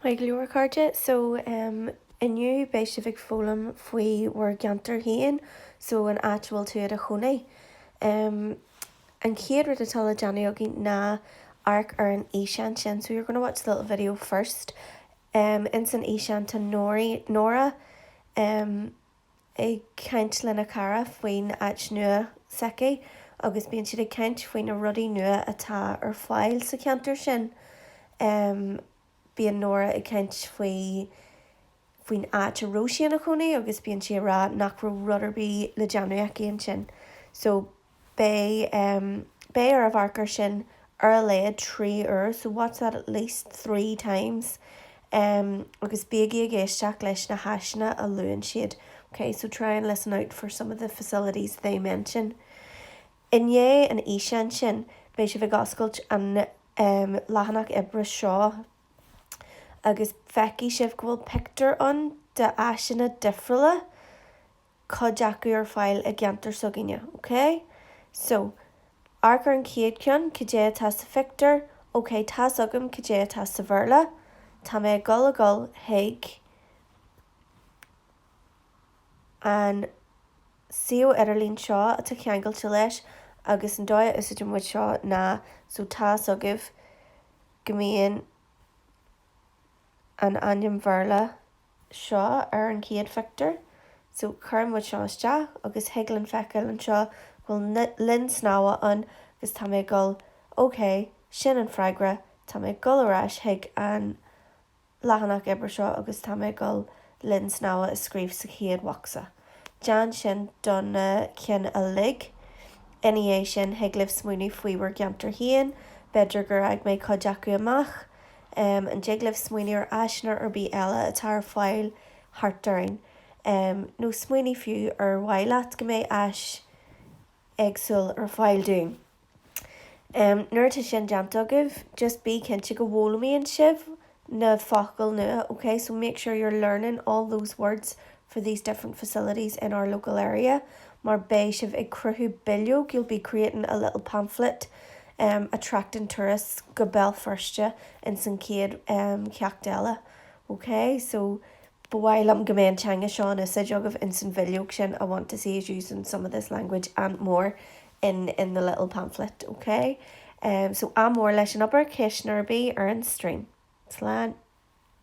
Maith go leor, a chairde. So, em, inniu beidh sibh ag foghlaim faoi bhur gceantar féin, so an áit a bhfuil tú i do chónaí. Em, an chéad rud atá le déanamh againn ná amharc ar an fhíseán sin. So you're gonna watch the little video first. Em, ins an fhíseán tá Nóra, Nóra, em, ag caint lena cara faoin áit nua s'aici agus bíonn siad ag caint faoi na rudaí nua atá ar fáil sa cheantar sin. Bíonn Nóra ag caint faoi faoin áit a raibh sí ina chónaí agus bíonn sí ag rá nach raibh rud ar bith le déanamh aici ansin. So Beidh beidh oraibh amharc air sin ar a laghad 3 uair, so watch that at least 3 times, agus bígí ag éisteacht leis na háiseanna a luann siad, ok, so try and listen out for some of the facilities they mention. I ndiaidh an fhíseáin sin, beidh sibh ag oscailt an leathanach oibre seo agus feicfidh sibh go bhfuil pictiúr ann d'áiseanna difriúla, cuid acu ar fáil i gceantar s'againne, ok? So, amharc ar an chéad cheann, cad é atá sa phictiúr? Ok, tá's agam cad é atá sa Bhéarla. Tá mé ag dul a dhul chuig an suíomh idirlín seo atá ceangailte leis agus an dóigh a úsáideann muid seo ná so tá's agaibh go mbíonn an ainm Bhéarla seo ar an chéad phictiúr. So cuireann muid seo isteach agus thig linn feiceáil anseo go bhfuil linn snámha ann agus tá mé ag dul ok, sin an freagra, tá mé ag dul ar ais chuig an leathanach oibre seo agus tá mé ag dul linn snámha a scríobh sa chéad bhocsa. Déan sin do na cinn uilig. Ina dhiaidh sin thig libh smaoineamh faoi bhur gceantar féin, b'fhéidir gur fhág mé cuid acu amach. An dtig libh smaoineamh ar áiseanna ar bith eile atá ar fáil thart orainn? Nó smaoinigh fiú ar mhaith leat go mbeadh áis éagsúil ar fáil dúinn? Nuair atá sin déanta agaibh, just bí cinnte go bhfoghlaimíonn sibh na focail nua, ok? So make sure you're learning all those words for these different facilities in our local area mar beidh sibh ag cruthú bileog, you'll be creating a little pamphlet um attracting tourists go Béal Feirste ins an chéad um cheacht eile. Ok so ba mhaith liom go mbeadh an teanga seo in úsáid agaibh ins an bhileog sin, I want to see you using some of this language and more in in the little pamphlet ok um so ádh mór leis an obair, ceisteanna ar bith ar an stream. Slán.